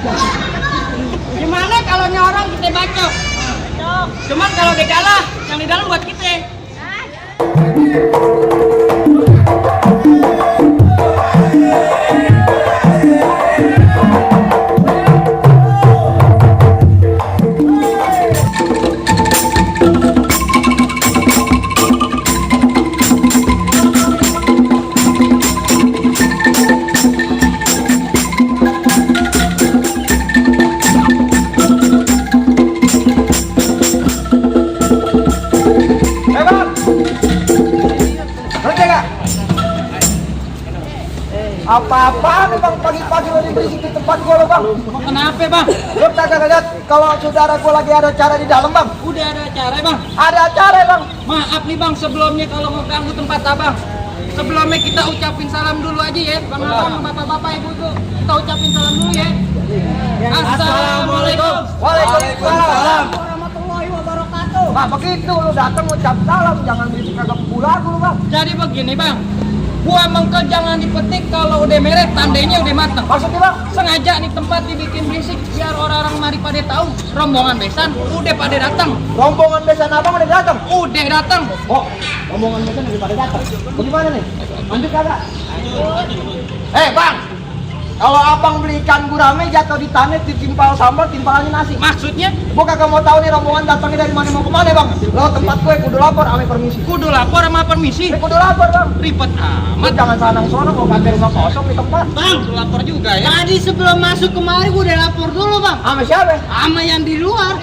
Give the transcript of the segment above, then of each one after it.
Gimana kalau orang kita bacok? Cuman kalau dia kalah, yang di dalam buat kita. Apa-apa nih bang, pagi-pagi lo berisik di tempat gue lo bang. Kenapa bang? Lo kagak lihat kalau saudara gue lagi ada acara di dalam bang? Udah ada acara bang. Ada acara bang. Maaf nih bang, sebelumnya kalau mau ganggu tempat abang, sebelumnya kita ucapin salam dulu aja ya, bang abang, bapak-bapak, ibu-ibu, kita ucapin salam dulu ya. Assalamualaikum. Waalaikumsalam. Warahmatullahi wabarakatuh. Nah begitu lo datang ucap salam, jangan berisik kagak pukul lagu lo bang. Jadi begini bang, buah mangga jangan dipetik kalau udah merah, tandanya udah matang. Maksudnya bang? Sengaja nih tempat dibikin berisik biar orang-orang mari pada tahu rombongan besan udah pada datang. Rombongan besan abang udah datang? Udah datang. Oh, rombongan besan udah pada datang. Bagaimana nih? Ambil kagak? Bang, kalau abang beli ikan gurame jatuh di tanah, ditimpal sambal, timpalannya nasi. Maksudnya? Gua kagak mau tahu nih rombongan datangnya dari mana mau kemana bang. Lo tempat gue kudu lapor, ame permisi. Kudu lapor sama permisi. Kudu lapor bang. Ribet Lo amat. jangan sanang sono mau kagak rumah kosong di tempat. Bang, kudu lapor juga ya. Tadi sebelum masuk kemari gua udah lapor dulu bang. Ame siapa? Sama yang di luar.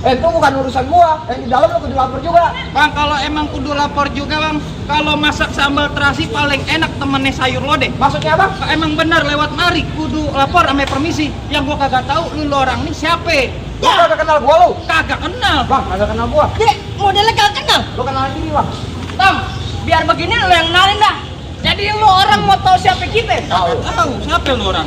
Itu bukan urusan gua. Yang di dalam lo kudu lapor juga. Bang, kalau emang kudu lapor juga bang, kalau masak sambal terasi paling enak temennya sayur lodeh. Maksudnya bang? Emang bener lewat mari kudu lapor sama permisi. Yang gua kagak tahu lu orang nih siapa. Lo kagak kenal gua lo? Kagak kenal. Bang, kagak kenal gua. Dek, modelnya kagak kenal. Lo kenal diri bang? Tom, biar begini lu yang kenalin dah. Jadi lu orang mau tahu siapa kita? Tahu. Siapa lu orang?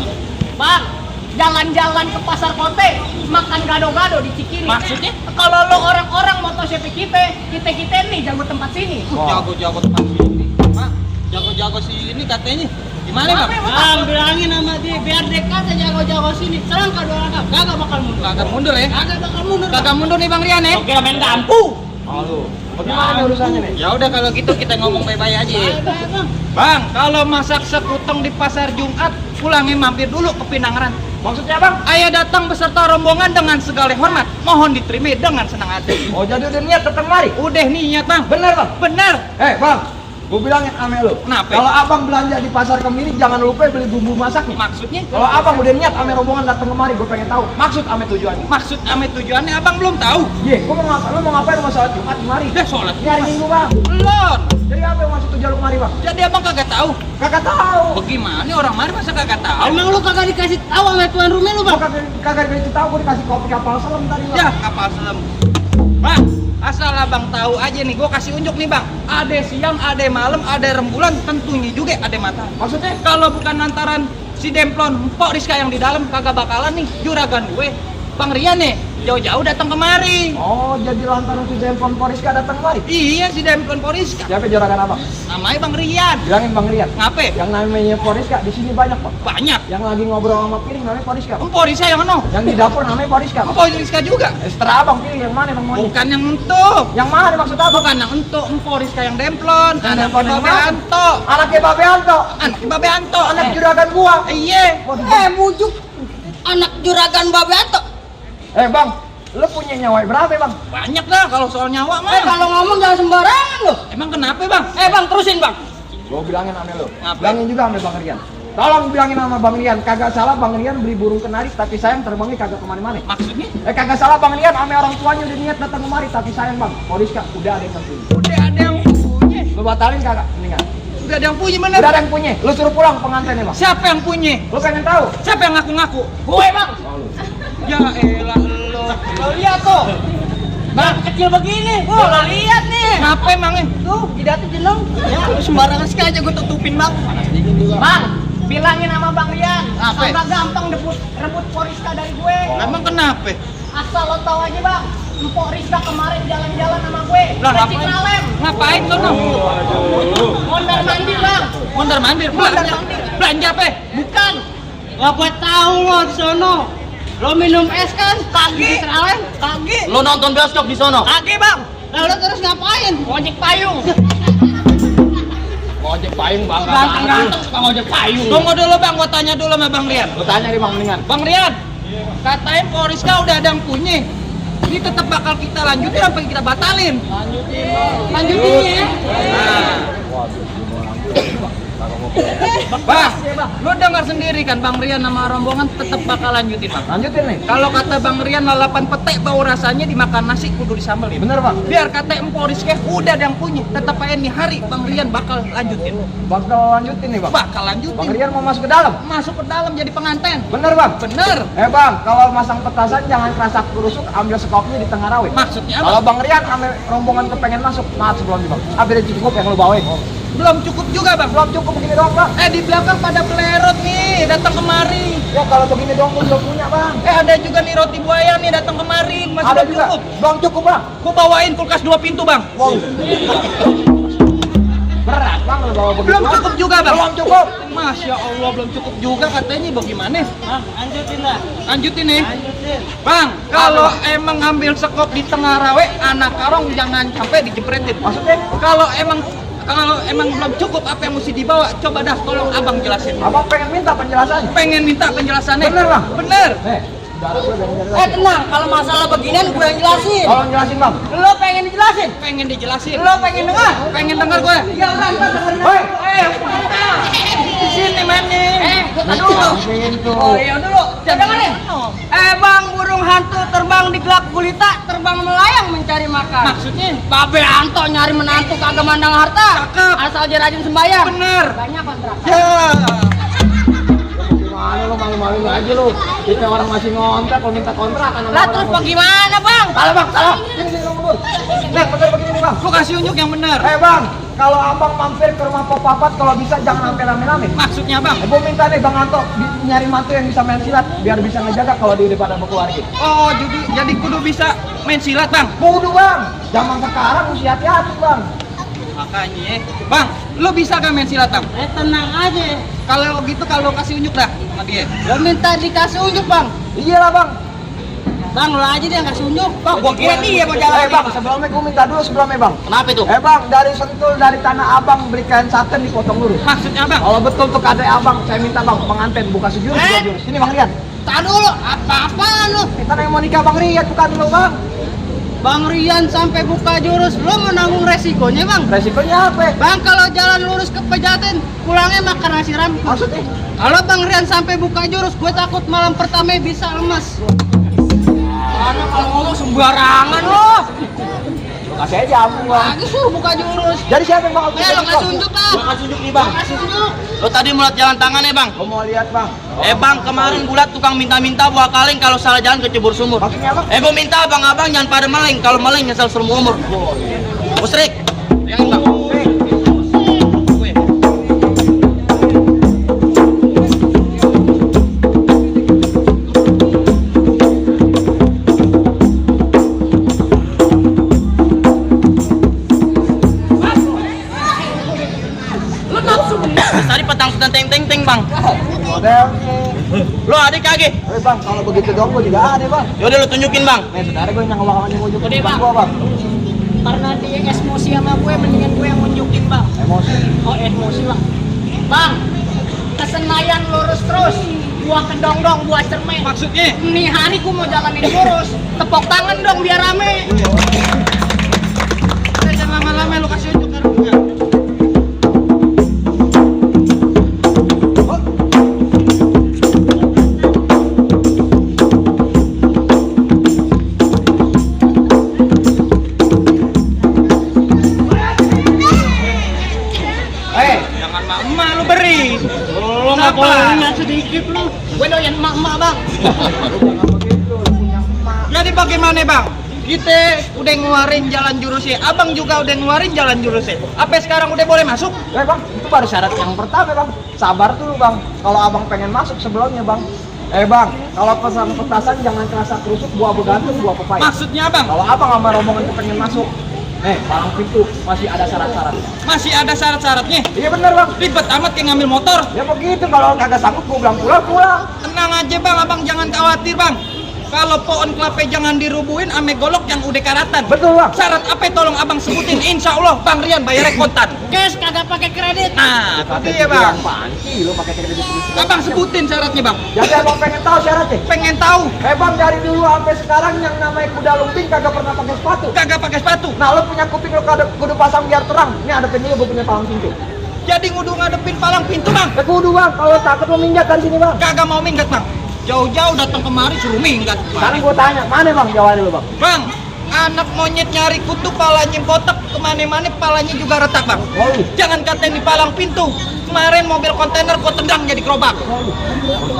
Bang, jalan-jalan ke pasar kote, makan gado-gado di Cikini. Maksudnya? Kalau lu orang-orang mau tahu siapa kita nih jago tempat sini. Jago-jago tempat sini. Pak, jago-jago sini katanya. Gimana, Bang? Bang, bilangin sama dia biar dekat aja jago-jago sini. Serang ke dua orang, kagak bakal mundur. Kagak mundur ya? Kagak bakal mundur. Kagak mundur nih Bang Rian ya? Oke, main dampu. Halo. Bagaimana urusannya nih? Ya udah kalau gitu kita ngomong baik-baik aja. Bang. Bang, kalau masak sekuteng di pasar Jumat, pulangnya mampir dulu ke Pinanggeran. Maksudnya bang? Ayah datang beserta rombongan dengan segala hormat. Mohon diterima dengan senang hati. Oh jadi udah niat datang mari? Udah niat Bang. Bener bang? Bener. Bang, gue bilangin ame lo. Kenapa? Kalau abang belanja di pasar Kemiri jangan lupa beli bumbu masaknya. Maksudnya? Kalau abang udah niat ame rombongan datang kemari, gue pengen tahu maksud ame tujuannya. Maksud ame tujuannya abang belum tahu. Gue mau ngapain? Lo mau ngapain rumah sholat Jumat kemari? Udah sholat. Nyari minggu bang. Belum. Jadi apa yang maksud tujuan lo kemari bang? Jadi abang kagak tahu. Kagak tahu. Bagaimana orang mari masa kagak tahu? Emang lu kagak dikasih tahu sama tuan rumah lu, Gue Bang? kagak dikasih tahu, gue dikasih kopi kapal selam tadi bang. Ya kapal selam. Bang, asal abang tahu aja nih, gue kasih unjuk nih bang. Ada siang, ada malam, ada rembulan, tentunya juga ada matahari. Maksudnya? Kalau bukan lantaran si Demplon, Mpok Rizka yang di dalam kagak bakalan nih juragan gue, Bang Rian nih jauh-jauh datang kemari. Oh jadi lantaran si Jempon Poriska datang kemari? Iya si Demplon Poriska. Siapa juragan abang? Namanya Bang Rian. Bilangin bang Rian. Ngape? Yang namanya Poriska di sini banyak bang. Banyak. Yang lagi ngobrol sama piring namanya Poriska. Mpok Rizka yang mana? Yang di dapur namanya Poriska. Mpok Rizka juga. Setelah abang pilih yang mana bang maunya? Bukan yang entuk. Yang mana maksud abang? Bukan yang entuk, Mpok Rizka yang Demplon. Yang Anak Demplon yang Babe mana? Anto. Anaknya Babe Anto. Anak Babe Anto. Anak juragan gua. Iya. Bujuk anak juragan Babe Anto. Bang, lu punya nyawa berapa bang? Banyak dah kalau soal nyawa mah. Kalau ngomong jangan sembarangan lu. Emang kenapa bang? Bang, terusin, Bang. Gua bilangin sama lu. Ngapain? Bilangin juga sama bang Rian. Tolong bilangin sama bang Rian, kagak salah bang Rian beli burung kenari, tapi sayang terbangnya kagak kemana-mana. Maksudnya? Kagak salah bang Rian, sama orang tuanya udah niat datang kemari, tapi sayang bang, Poriska udah ada yang nentuin. Udah ada yang punya. Lu batalin kagak? Mendingan. Udah ada yang punya bener. Udah ada yang punya. Lu suruh pulang pengantinnya bang. Siapa yang punya? Lu pengen tahu? Siapa yang ngaku-ngaku? Gue, Bang. Ya elah lo. Lo lihat tuh. Bang, kecil begini. Lo lihat nih. Ngapa emangnya? Tuh, jidatnya jeneng. Ya, lu sembarangan sekali aja gue tutupin, Bang. Bang, bilangin sama Bang Rian. Apa? Sama gampang rebut Poriska dari gue. Emang kenapa? Asal lo tahu aja, Bang. Mpok Rizka kemarin jalan-jalan sama gue. Lah Ke ngapain? Cikalem. Ngapain lo dong? Mondar mandir, Bang. Mondar mandir belanja. Belanja apa? Bukan. Lah gue tahu lo di sono. Lo minum es kan? Kaki. Kaki. Lo nonton bioskop di sono? Kaki bang. Lalu terus ngapain? Ojek payung. Ojek payung bang. Ganteng-ganteng suka ojek payung. Tunggu dulu bang, gua tanya dulu sama Bang Rian. Lo tanya nih bang mendingan. Bang Rian, katanya Poriska udah ada yang punya. Ini tetap bakal kita lanjutin apa kita batalin? Lanjutin ya. Bang, lu dengar sendiri kan Bang Rian sama rombongan tetap bakal lanjutin bang. Lanjutin nih. Kalau kata Bang Rian lalapan petek bau rasanya dimakan nasi kudu disambel ya. Bener bang. Biar kata Emporiske udah ada yang punya, tetap aja nih hari Bang Rian bakal lanjutin. Bakal lanjutin nih bang. Bakal lanjutin. Bang Rian mau masuk ke dalam. Masuk ke dalam jadi pengantin. Bener bang. Bener. Bang, kalau masang petasan jangan kerasa kerusuk, ambil sekopnya di tengah rawe. Maksudnya apa? Kalau Bang Rian ambil rombongan kepengen masuk, maaf sebelumnya bang. Ambil cukup yang lo bawain. Belum cukup juga bang. Belum cukup begini doang bang. Di belakang pada pelerot nih, datang kemari. Ya kalau begini doang gue belum punya bang. Ada juga nih roti buaya nih datang kemari, masih Ada belum juga. cukup. Belum cukup bang. Gua bawain kulkas 2 pintu bang. Wow. Berat bang lo bawa begitu. Belum cukup juga bang. Belum cukup. Masya Allah belum cukup juga katanya bagaimana? Lanjutin lah. Lanjutin nih. Lanjutin. Bang, kalau emang ngambil sekop di tengah rawe, anak karong jangan sampai dijepretin. Maksudnya? Kalau emang belum cukup apa yang mesti dibawa, coba dah tolong abang jelasin. Abang pengen minta penjelasannya. Pengen minta penjelasannya. Bener, Bang? Bener. Saudara gue pengen jelasin. Tenang, kalau masalah beginian gue yang jelasin. Tolong jelasin bang. Lo pengen dijelasin? Pengen dijelasin. Lo pengen dengar? Pengen denger gue. Ya udah, kita dengerin. Hoi. Di sini mana? Dulu. Pintu. Oh iya dulu. Dengerin. Bang, burung hantu terbang di gelap gulita, terbang melayang mencari makan. Maksudnya? Babe Anto nyari menantu kagak mandang harta. Cakep. Asal dia rajin sembahyang. Bener. Banyak kontrakan. Ya. Gimana lo malu-malu aja lo? Kita orang masih ngontrak, kalau minta kontrakan. Lah terus bagaimana bang? Salah bang, salah. Sini ngomong. Nah, bener begini nih bang. Lu kasih unjuk yang benar. Bang, kalau abang mampir ke rumah Pop Papat, kalau bisa jangan sampai rame-rame. Maksudnya bang? Gue minta nih Bang Anto nyari mantu yang bisa main silat biar bisa ngejaga kalau dia udah pada berkeluarga. Oh, jadi kudu bisa main silat bang? Kudu bang, zaman sekarang mesti hati-hati bang. Makanya, bang, lu bisa gak main silat bang? Tenang aja. Kalau gitu kalau kasih unjuk dah sama dia. Lo minta dikasih unjuk bang. Iyalah bang. Bang lo aja deh yang kasih unjuk. Bang, gua kira dia mau jalan. Bang, sebelumnya gue minta dulu sebelumnya bang. Kenapa itu? Bang, dari Sentul dari tanah abang beli kain satin dipotong dulu. Maksudnya bang? Kalau betul tuh kadek abang, saya minta bang pengantin buka sejurus dua jurus. Ini bang Rian. Tak dulu, apa-apaan lo? Kita yang mau nikah bang Rian bukan dulu bang. Bang Rian sampai buka jurus, lo menanggung resikonya bang. Resikonya apa? Bang kalau jalan lurus ke Pejaten, pulangnya makan nasi rampung. Maksudnya? Kalau Bang Rian sampai buka jurus, gue takut malam pertama bisa lemas. Karena kalau ngomong sembarangan lo. Kasih aja ampun bang. Lagi suruh buka jurus. Jadi siapa yang bakal Ya lo kasih unjuk bang. Gua kasih unjuk nih bang. Kasih unjuk. Lo tadi mulai jalan tangannya bang. Gua mau lihat bang. Bang, kemarin bulat tukang minta-minta buah kaleng kalau salah jalan kecebur sumur. Maksudnya apa? Gua minta abang-abang jangan pada maling. Kalau maling nyesel seumur umur. Musrik. Yang bang. Tadi petang sedang teng bang. Modelnya. Lo adik kagak? Bang, kalau begitu dong gua juga ada bang. Yaudah lo tunjukin bang. Nih saudara gue yang ngawang yang unjuk Udah, bang Bang. gua bang. Karena dia emosi sama gue, mendingan gue yang nunjukin bang. Emosi. Oh emosi bang. Bang, kesenayan lurus terus. Gua kedong-dong, gua cermin. Maksudnya? Nih hari gua mau jalanin lurus. Tepok tangan dong biar rame. Udah jangan lama-lama lo kasih unjuk kan. Jangan emak lu beri. Lo nggak boleh sedikit lu. Gue doyan emak-emak bang. Jadi bagaimana bang? Kita udah ngeluarin jalan jurusnya, abang juga udah ngeluarin jalan jurusnya. Apa sekarang udah boleh masuk? Bang, itu baru syarat yang pertama bang. Sabar dulu bang. Kalau abang pengen masuk sebelumnya bang. Bang, kalau pesan petasan jangan kerasa kerusuk, buah begantung, buah pepaya. Maksudnya abang? Kalau abang sama rombongan pengen masuk, palang pintu masih ada syarat-syaratnya. Masih ada syarat-syaratnya. Iya bener bang. Ribet amat kayak ngambil motor. Ya begitu, kalau kagak sanggup gua bilang pulang. Tenang aja bang, abang jangan khawatir bang. Kalau pohon kelapa jangan dirubuhin ame golok yang udah karatan. Betul bang. Syarat apa tolong abang sebutin, insya Allah Bang Rian bayarnya kontan. Cash kagak pakai kredit. Nah, itu Pakai dia bang. panci lo pakai kredit dulu. Abang sebutin syaratnya bang. Jadi abang pengen tahu syaratnya. Pengen tahu? Bang, dari dulu sampai sekarang yang namanya kuda lumping kagak pernah pakai sepatu. Kagak pakai sepatu. Nah lo punya kuping lo kudu pasang biar terang. Ini ada dulu gue punya palang pintu. Jadi ngudu ngadepin palang pintu bang. Ya kudu bang, kalau takut lo minggat dari sini bang. Kagak mau minggat bang. Jauh-jauh datang kemari suruh minggat. Sekarang gue tanya, mana bang jawabannya lo bang? Bang, anak monyet nyari kutu palanya kotak kemana-mana palanya juga retak bang. Oh, Jangan katain di palang pintu. Kemarin mobil kontainer kau tendang jadi gerobak.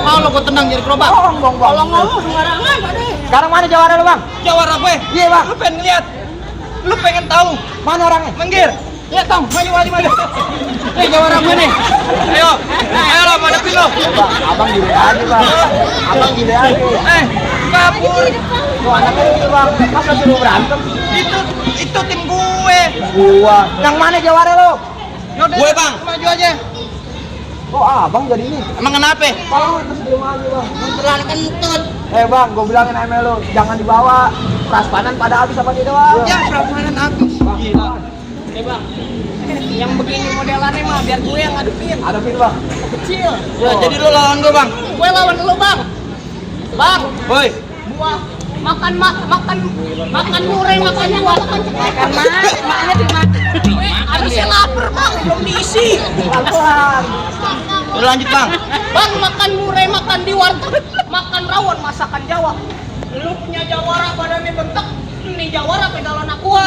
Mau lo kau tendang jadi gerobak? bohong bang. Kalau ngomong sembarangan Pak deh. Sekarang mana jawabannya lo bang? Jawara gue. Iya bang. Lu pengen lihat? Lu pengen tahu? Mana orangnya? Minggir. Ya tong, maju. Nih jawara gue nih. Ayo lo madepin lo. Bang, abang gile aja bang. Abang gile aja. Kabur. Lo anaknya gitu bang. Masa suruh berantem? Itu tim gue. Gua. Yang mana jawabannya lo? Yaudah, Gue, Bang. Maju aja. Oh abang jadi ini. Emang kenapa? Kalau terus belum aja bang. Terlalu kentut. Bang, gue bilangin email lo, jangan dibawa. Praspanan pada habis apa dia doang. Ya, perasaan habis. Gila. Bang. Yang begini modelannya mah biar gue yang ngadepin. Hadapin bang. Kecil. Ya, jadi lu lawan gue, Bang. Gue lawan lu bang. Bang, Woi, gua makan murah makan buah makan maknya dimati. Harusnya lapar bang, belum diisi. Pelan-pelan. lu lanjut, Bang. Bang makan murah makan di warteg, makan rawon masakan Jawa. Lu punya jawara badannya bentek, ini jawara pegalan aqua.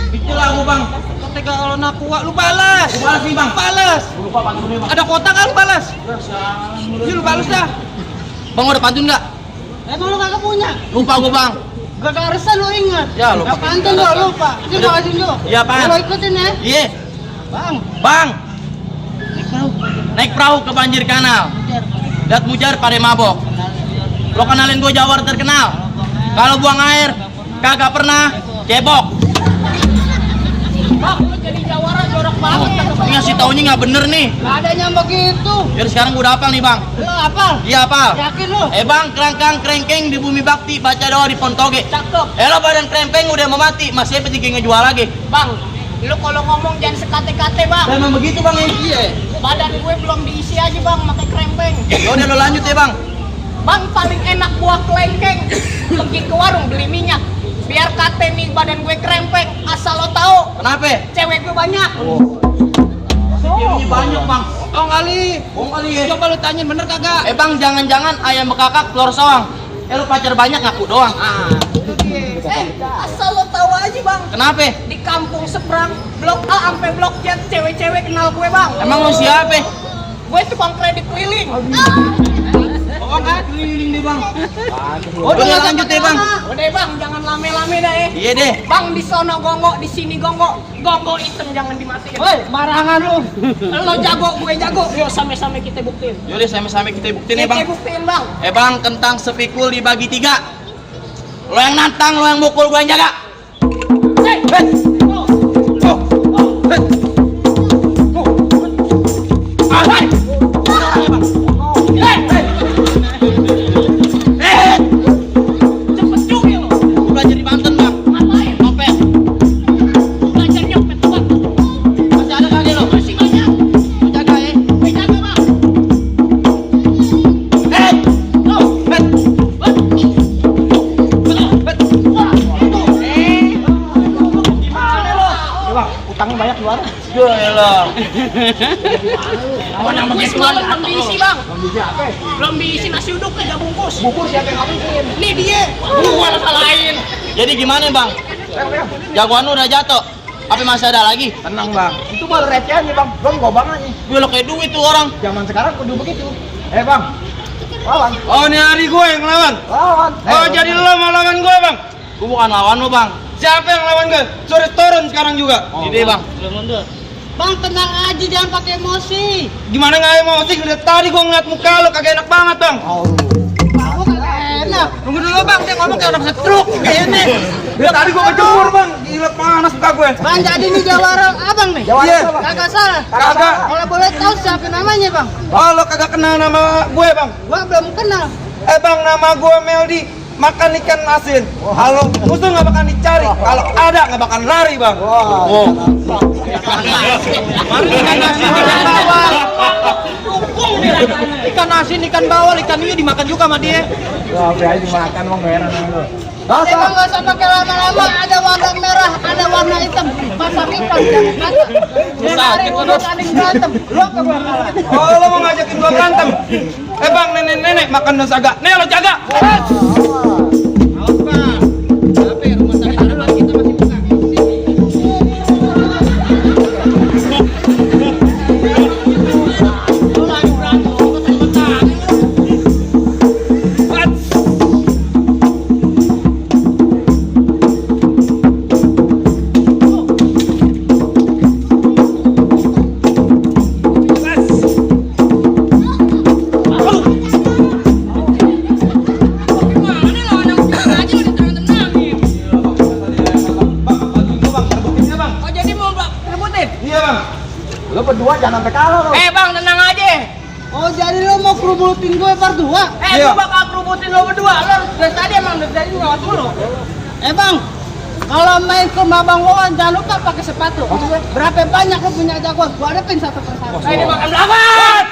Itu lagu, Bang. Ketika kalau nakua lu balas. Balas nih, Bang. Balas. Lupa pantunnya bang. Ada kotak kan lu balas. Ya lu balas dah. Bang, udah pantun nggak? Emang lu kagak punya? Lupa gue, Bang. Gak harusnya lu ingat. Ya, lupa. Pantun lu lupa. Ini Udah. makasih lu. Iya, apaan? Lu ikutin ya. Iya. Bang, Bang. Naik perahu ke banjir kanal. Lihat mujar pada mabok. Lo kenalin gue jawara terkenal. Kalau buang air, kagak pernah cebok. bang lu jadi jawara jorok banget kagak Ini ngasih taunya nggak bener nih. Gak adanya begitu. Jadi sekarang gue udah hafal nih, Bang. Lu apal? Iya, hafal. Yakin lu? Bang, kerangkang kerengkeng di bumi bakti, baca doa di Pontoge. Cakep. Lo badan krempeng udah mau mati, masih penting ngejual lagi. Bang, lu kalau ngomong jangan sekate-kate bang. Emang begitu, Bang, ya? Iya. Badan gue belum diisi aja bang, pakai krempeng. Yaudah lo lanjut ya, Bang. Bang paling enak buah kelengkeng. Pergi ke warung beli minyak. Biar kate nih badan gue krempeng. Asal lo tahu, Kenapa? cewek gue banyak. Ceweknya banyak, Bang. Oh kali. Bohong kali ya. Coba lu tanyain bener kagak? Bang, jangan-jangan ayam bekakak telur soang. Lu pacar banyak ngaku doang. Asal lo tahu aja bang. Kenapa? Di kampung seberang, blok A sampai blok Z, cewek-cewek kenal gue bang. Emang lu siapa? Gue tukang kredit keliling. Oh, keliling deh, Bang. Udah lanjut ya, Bang. Udah bang, jangan lame-lame dah ya. Iya deh. Bang di sono gongo, di sini gongo. Gongo hitam jangan dimatiin. Woi, barangan lu. Lo jago, gue jago. Yuk sama-sama kita buktiin. Yaudah, sama-sama kita buktiin ya, Kita Bang. buktiin bang. Bang, kentang sepikul dibagi 3. Lo yang nantang, lo yang mukul, gue yang jaga. Hey, cepet juga lo. Gue belajar di Banten, Bang. Ngapain? Nyopet. Belajar nyopet bang. Masih ada kali lo? Masih banyak. Lo jaga ya. Gue jaga bang. Gimana lo? Bang, utangnya banyak luar. Yaelah. Gue semalam belum diisi bang. Bang bisa apa? Belum diisi nasi uduk 3 bungkus. Bubur siapa yang habisin? Nih dia. Gua salahin. Jadi gimana, Bang? Jagoan lu udah jatuh. Apa masih ada lagi? Tenang bang, itu baru recehannya bang, belum gobangannya. Gue lo kayak duit tuh orang. Zaman sekarang kudu begitu. Bang, lawan, Oh, ini hari gue yang lawan. lawan. Oh, jadi lo mau lawan gue, Bang? Gue bukan lawan lu, Bang. Siapa yang lawan gue? Suruh turun sekarang juga. Ide, Bang. Bang tenang aja jangan pakai emosi. Gimana nggak emosi? Dari tadi gue ngeliat muka lo kagak enak banget, Bang. Oh, Kamu kagak enak. Tunggu dulu, Bang. bang, dia ngomong kayak orang stroke kayaknya. Ya tadi gua kejemur bang, gila panas muka gue. Bang, jadi ini jawara abang nih? Jawara Iya. apa, Bang? Kagak salah. Kagak. Kalau boleh tahu siapa namanya bang? Oh lo kagak kenal nama gue bang? Gua belum kenal. Bang, nama gue Meldi. Makan ikan asin. Kalau musuh nggak bakal dicari, kalau ada nggak bakal lari bang. Wah, Mari ikan asin, ikan bawal. Ikan asin, ikan bawal, ikan hiu dimakan juga sama dia. wah, biasa dimakan bang, heran lu. Tapi bang nggak usah pakai lama-lama. Ada warna merah, ada warna hitam. Pasang ikan jangan kata. Lari untuk saling berantem. Lo kagak kalah. Oh lo mau ngajakin gue berantem? Bang, nenek-nenek makan dan saga. Nih lo jaga. Oh jadi mau rebutin? Iya bang. Lu berdua jangan sampai kalah lu. Bang, tenang aja. Oh jadi lo mau kerubutin gue berdua? Iya. Gua bakal kerubutin lo berdua. Lo dari tadi emang dari tadi ngawas mulu. Bang, kalau main ke rumah Bang Wawan jangan lupa pakai sepatu. Berapa banyak lo punya jagoan? Gua hadapin satu persatu. Ini makan lawan.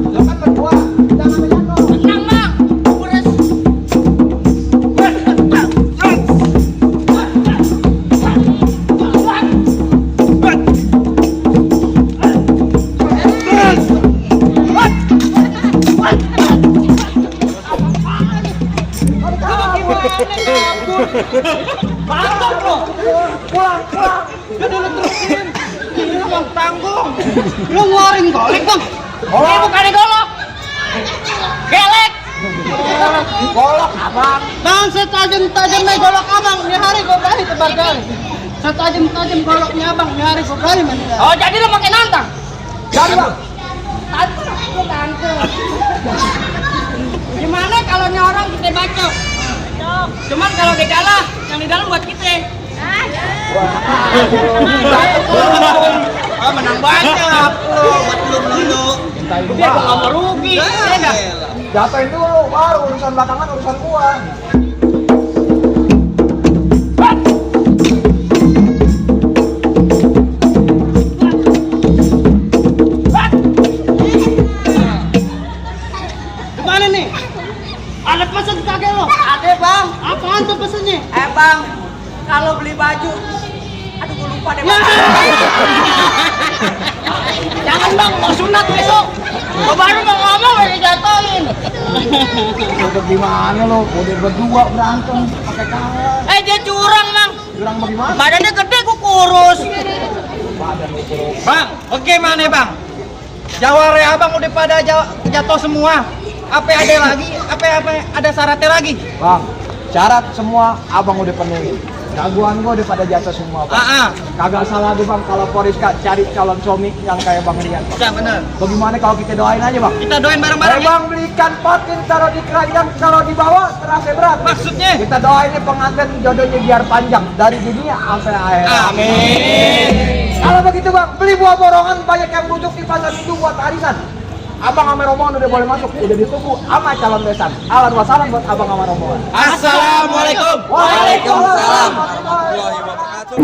Lu kan berdua, jangan sampai jatuh. Tenang, Bang. Beres. Mantap lo. Pulang. Ini bang tanggung. Lo ngeluarin golek bang. Ini bukan golok. Gelek. Golok abang. Bang setajam-tajamnya golok abang. Di hari gue berani tebar gali. Setajam-tajam goloknya abang. Di hari gue berani mandi. Oh jadi lo makin nantang. Jadi bang. Tante. Gimana kalau orang kita bacok? Cuman kalau dia kalah, yang di dalam buat kita. Menang banyak. Biar gua nggak merugi. Ya nggak? Jatuhin dulu, baru urusan belakangan urusan gua. Gimana nih? Ada pesan kakek lo? Ada bang. Apaan tuh pesannya? Bang, kalau beli baju, aduh gua lupa deh bang. Jangan bang, mau sunat besok. Gua baru mau ngomong udah dijatuhin. Udah gimana lo? Udah berdua berantem pakai kalah. Dia curang bang. Kurang bagaimana? Badannya gede, gua kurus. Bang, oke mana bang? Jawara abang udah pada jatuh semua. Apa ada lagi? Apa ada syaratnya lagi? Bang, syarat semua abang udah penuhi. Jagoan gua udah pada jatuh semua bang. Kagak salah deh bang kalau Poriska cari calon suami yang kayak Bang Rian. Ya bener. Bagaimana kalau kita doain aja bang? Kita doain bareng-bareng ya. Bang belikan patin taruh di keranjang, kalau dibawa terasa berat. Maksudnya? Kita doain nih pengantin jodohnya biar panjang dari dunia sampai akhir. Amin. Kalau begitu bang, beli buah borongan banyak yang butuh di pasar itu buat arisan. Abang sama rombongan udah boleh masuk, udah ditunggu sama calon besan. Ahlan wa sahlan buat abang sama rombongan. Assalamualaikum. Waalaikumsalam warahmatullahi wabarakatuh.